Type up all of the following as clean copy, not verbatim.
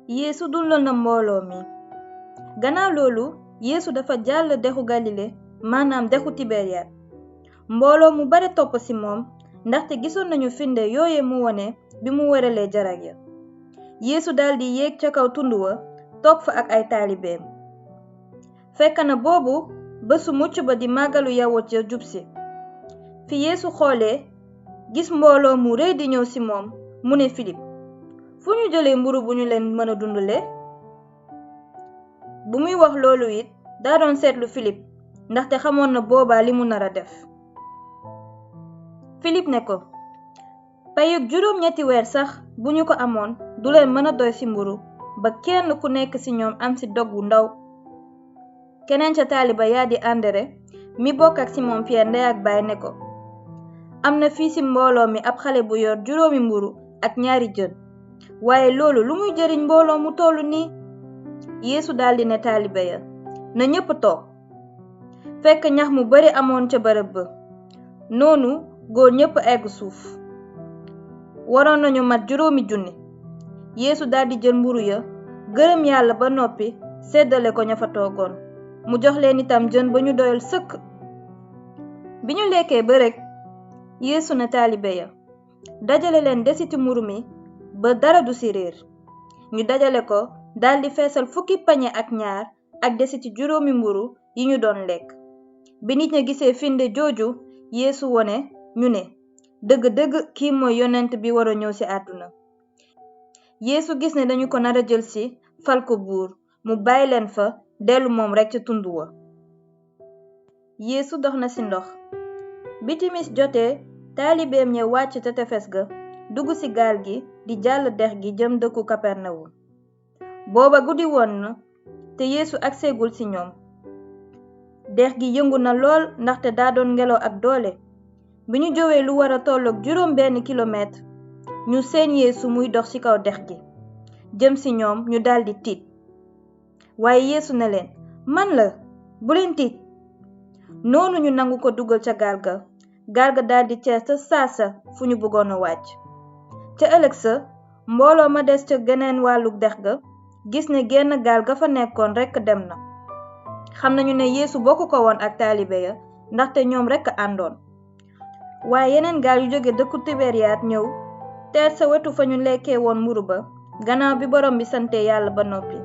Yeesu dundal na mbooloo mi. Gannaaw loolu Yeesu dafa jàll dexu Galile maanaam dexu Tiberiya. Mbooloo mu bare topp ci moom ndaxte gisoon nañu firnde yooye mu wone bi mu wéralee jarag ya. Yeesu daldi yéeg ca kaw tund wa toog fa ak ay taalibeem. Fekk na boobu bésu mucc ba di màggalu yawut ya jubsi. fi Yeesu xoolee gis mbooloo mu rëy di ñëw ci moom mu ne Filip, fu ñu jëlee mburu bu ñu leen mën a dundalee? bu muy wax loolu it daa doon seetlu Filip ndaxte xamoon na boobaa li mu nar a def. Filip ne ko, payug juróom-ñetti weer sax bu ñu ko amoon du leen mën a doy ci mburu ba kenn ku nekk ci ñoom am ci dog wu ndaw. Keneen ca taaliba yaa di Andere mi bokk ak Simon Pierre ndey ak baay ne ko, am na fii ci mbooloo mi ab xale bu yor juróomi mburu ak ñaari jën, waaye loolu lu muy jëriñ mbooloo mu tollu nii? Yeesu daldi ne taalibe ya, na ñépp toog. Fekk ñax mu bari amoon ca bërëb ba. Noonu góor ñépp egg suuf. waroon nañu mat 5,000. Yeesu daldi jël mburu ya, gërëm Yàlla ba noppi séddale ko ña fa toogoon. mu jox leen itam jën ba ñu doyal sëkk. bi ñu lekkee ba rekk Yeesu ne taalibe ya, dajale leen desiti mburu mi ba dara du ci réer. ñu dajale ko daldi feesal 10 pañe ak ñaar ak desiti 5 mburu yi ñu doon lekk. bi nit ña gisee firnde jooju Yeesu wone ñu ne dëgg-dëgg kii mooy yonent bi war a ñëw ci àdduna. Yeesu gis ne dañu ko nar a jël ci fal ko buur, mu bàyyi leen fa dellu moom rekk ca tund wa. Yeesu dox na ci ndox. bi timis jotee taalibeem ña wàcc ca tefes ga dugg ci gaal gi di jàll dex gi jëm dëkku Kapernawum. booba guddi woon na te Yeesu agseegul ci ñoom. dex gi yëngu na lool ndaxte daa doon ngelaw ak doole. bi ñu jowee lu war a tolloog 6 kilomètre ñu seen Yeesu muy dox ci kaw dex gi jëm ci ñoom ñu daldi tiit. waaye Yeesu ne leen, man la, bu leen tiit. noonu ñu nangu ko dugal ca gaal ga daldi cees ca saasa fu ñu bëggoon a wàcc. ca ëllëg sa mbooloo ma des ca geneen wàllu dex ga gis ne genn gaal ga fa nekkoon rekk dem na. xam nañu ne Yeesu bokku ko woon ak taalibe ya ndaxte ñoom rekk àndoon. waaye yeneen gaal yu jóge dëkku Tiberiyaat ñëw teer sa wetu fa ñu lekkee woon mburu ba gannaaw bi borom bi sante Yàlla ba noppi.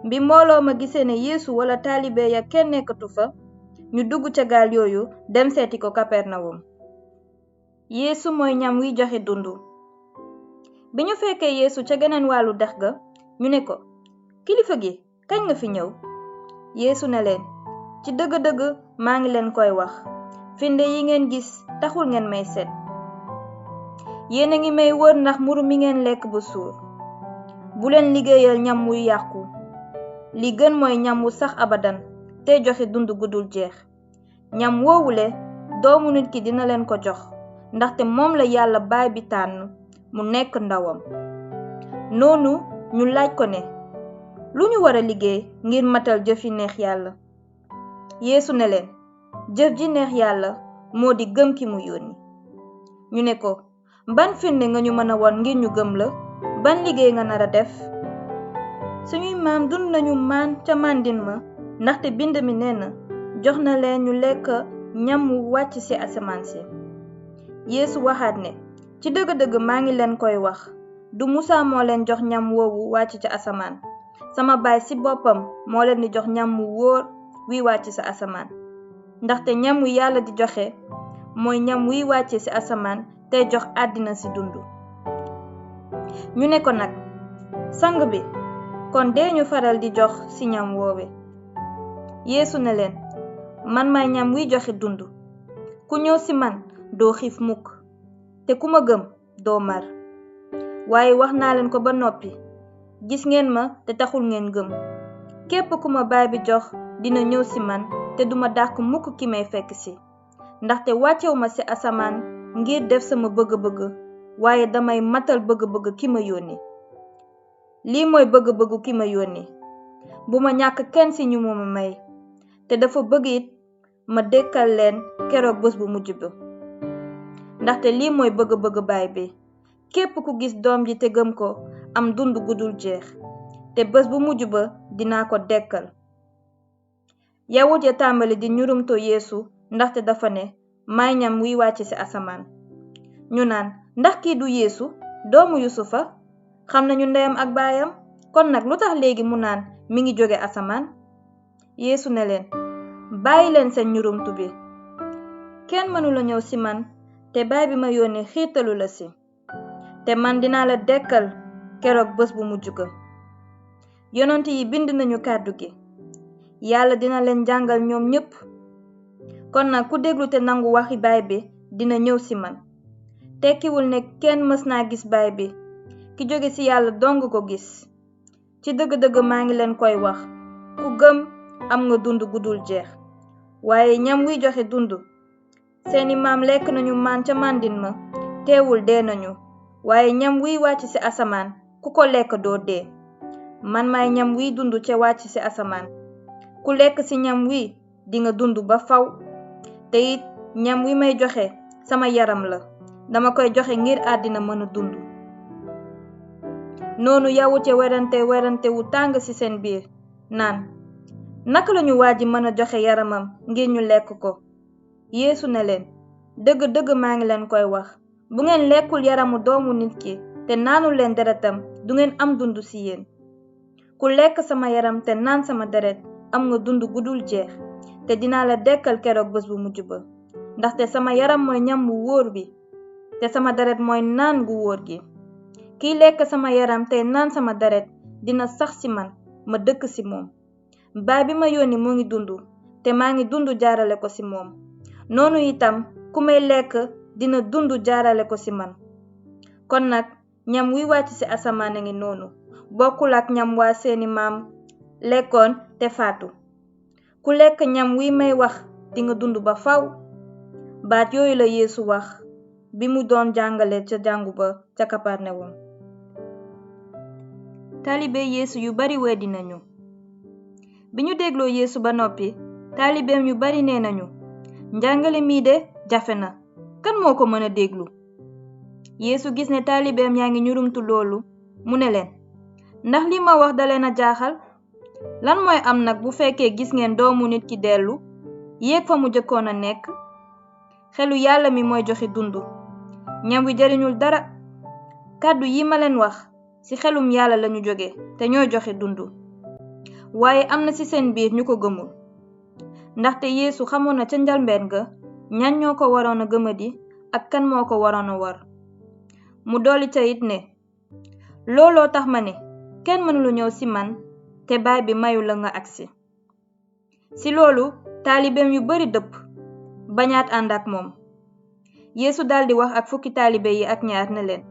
bi mbooloo ma gisee ne Yeesu wala taalibe ya kenn nekkatu fa ñu dugg ca gaal yooyu dem seeti ko Kapernawum. Yeesu mooy ñam wiy joxe dundu. bi ñu fekkee Yeesu ca geneen wàllu dex ga ñu ne ko, kilifa gi kañ nga fi ñëw? Yeesu ne leen, ci dëgg-dëgg maa ngi leen koy wax, firnde yi ngeen gis taxul ngeen may seet. yéen a ngi may wër ndax mburu mi ngeen lekk ba suur. bu leen liggéeyal ñam wuy yàqu. li gën mooy ñam wu sax abadan te joxe dund gudul jeex. ñam woowule doomu nit ki dina leen ko jox ndaxte moom la Yàlla baay bi tànn mu nekk ndawam. noonu ñu laaj ko ne, lu ñu war a liggéey ngir matal jëf yi neex Yàlla? Yeesu ne leen, jëf ji neex Yàlla moo di gëm ki mu yónni. ñu ne ko, ban firnde nga ñu mën a won ngir ñu gëm la? ban liggéey nga nar a def? suñuy maam dund nañu maan ca màndin ma ndaxte bind mi nee na jox na leen ñu lekk ñam wu wàcc ci asamaan si. Yeesu waxaat ne, ci dëgg-dëgg maa ngi leen koy wax, du Musaa moo leen jox ñam woowu wàcc ca asamaan. sama baay ci boppam moo leen di jox ñam wu wóor wiy wàcc ci asamaan. ndaxte ñam wi Yàlla di joxe mooy ñam wiy wàcce ci asamaan tey jox àddina ci dund. ñu ne ko nag, sang bi, kon dee ñu faral di jox ci ñam woowe. Yeesu ne leen, man maay ñam wiy joxe dund. ku ñëw ci man doo xiif mukk, te ku ma gëm doo mar. waaye wax naa leen ko ba noppi, gis ngeen ma te taxul ngeen gëm. képp ku ma baay bi jox dina ñëw ci man te duma dàq mukk ki may fekk ci. ndaxte wàccewu ma ci asamaan ngir def sama bëgg-bëgg, waaye damay matal bëgg-bëgg ki ma yónni. lii mooy bëgg-bëggu ki ma yónni, bu ma ñàkk kenn ci ñu ma may, te dafa bëgg it ma dekkal leen keroog bés bu mujj ba. ndaxte lii mooy bëgg-bëgg baay bi, képp ku gis doom ji te gëm ko am dund gudul jeex, te bés bu mujj ba dinaa ko dekkal. yawut ya tàmbali di ñurumto Yeesu ndaxte dafa ne may ñam wiy wàcc ci asamaan. ñu naan ndax kii du Yeesu doomu Yusufa? xam nañu ndeyam ak baayam, kon nag lu tax léegi mu naan mi ngi jóge asamaan? Yeesu ne leen bàyyi leen seen ñurumtu bi. kenn mënula ñëw ci man te baay bi ma yónni xiirtalu la ci, te man dinaa la dekkal keroog bés bu mujj ga. yonent yi bind nañu kàddu gi, yàlla dina leen jàngal ñoom ñépp. kon nag ku déglu te nangu waxi baay bi dina ñëw ci man. tekkiwul ne kenn mës naa gis baay bi, ki jóge ci yàlla dong ko gis. ci dëgg-dëgg maa ngi leen koy wax, ku gëm am nga dund gu dul jeex. waaye ñam wiy joxe dund, seeni maam lekk nañu maan ca màndin ma, teewul dee nañu. waaye ñam wiy wàcc ci asamaan ku ko lekk doo dee. man maay ñam wiy dund ca wàcc ci asamaan. ku lekk ci ñam wi dinga dund ba faw. te it ñam wi may joxe sama yaram la, dama koy joxe ngir àddina mën a dund. noonu yawut ya werante wu tàng ci seen biir naan naka lañu waaji mën a joxe yaramam ngir ñu lekk ko? Yeesu ne leen dëgg-dëgg maa ngi leen koy wax, bu ngeen lekkul yaramu doomu nit ki te naanul leen deretam du ngeen am dund ci yéen. ku lekk sama yaram te naan sama deret am nga dund gu dul jeex, te dinaa la dekkal keroog bés bu mujj ba. ndaxte sama yaram mooy ñam wu wóor bi, te sama deret mooy naan gu wóor gi. kiy lekk sama yaram te naan sama deret dina sax ci man, ma dëkk ci moom. baay bi ma yónni mu ngi dund, te maa ngi dund jaarale ko ci moom. noonu itam ku may lekk dina dund jaarale ko ci man. kon nag ñam wiy wàcc ci asamaan a ngi noonu, bokkul ak ñam waa seeni maam lekkoon te faatu. ku lekk ñam wi may wax dinga dund ba faw. baat yooyu la Yeesu wax bi mu doon jàngale ca jàngu ba ca Kaparnawum. taalibe Yeesu yu bari weddi nañu. bi ñu dégloo Yeesu ba noppi, taalibeem yu bari nee nañu njàngale mii de jafe na, kan moo ko mën a déglu? Yeesu gis ne taalibeem yaa ngi ñurumtu loolu, mu ne leen ndax li ma wax daleen a jaaxal? lan mooy am nag bu fekkee gis ngeen doomu nit ki dellu yéeg fa mu jëkkoon a nekk? xelu yàlla mi mooy joxe dund, ñam wi jariñul dara. kàddu yi ma leen wax ci xelum yàlla lañu jóge te ñooy joxe dund. waaye am na ci seen biir ñu ko gëmul. ndaxte Yeesu xamoon na ca njalbeen ga ñan ñoo ko waroon a gëmadi ak kan moo ko waroon a war. mu dolli ca it ne looloo tax ma ne kenn mënulu ñëw ci man te baay bi mayu la nga agsi. ci loolu taalibeem yu bari dëpp bañaat ànd ak moom. Yeesu daldi wax ak fukki taalibe yi ak ñaar ne leen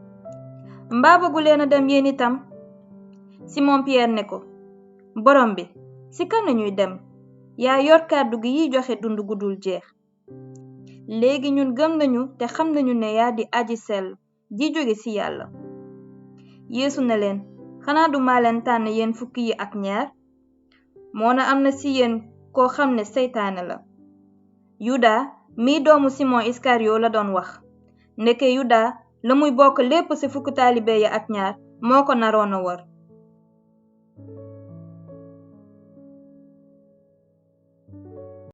mbaa bëggu leen a dem yéen itam? Simon Pierre ne ko borom bi, ci kan lañuy dem? yaa yor kàddu gi yiy joxe dund gu dul jeex. léegi ñun gëm nañu te xam nañu ne yaa di aji sell ji jóge ci yàlla. Yeesu ne leen xanaa du maa leen tànn yéen fukki yi ak ñaar? moona am na ci yéen koo xam ne seytaane la. Yuda mii doomu Simon Iskariyo la doon wax. ndeke Yuda la muy bokk lépp ci fukki taalibe yi ak ñaar moo ko naroon a war.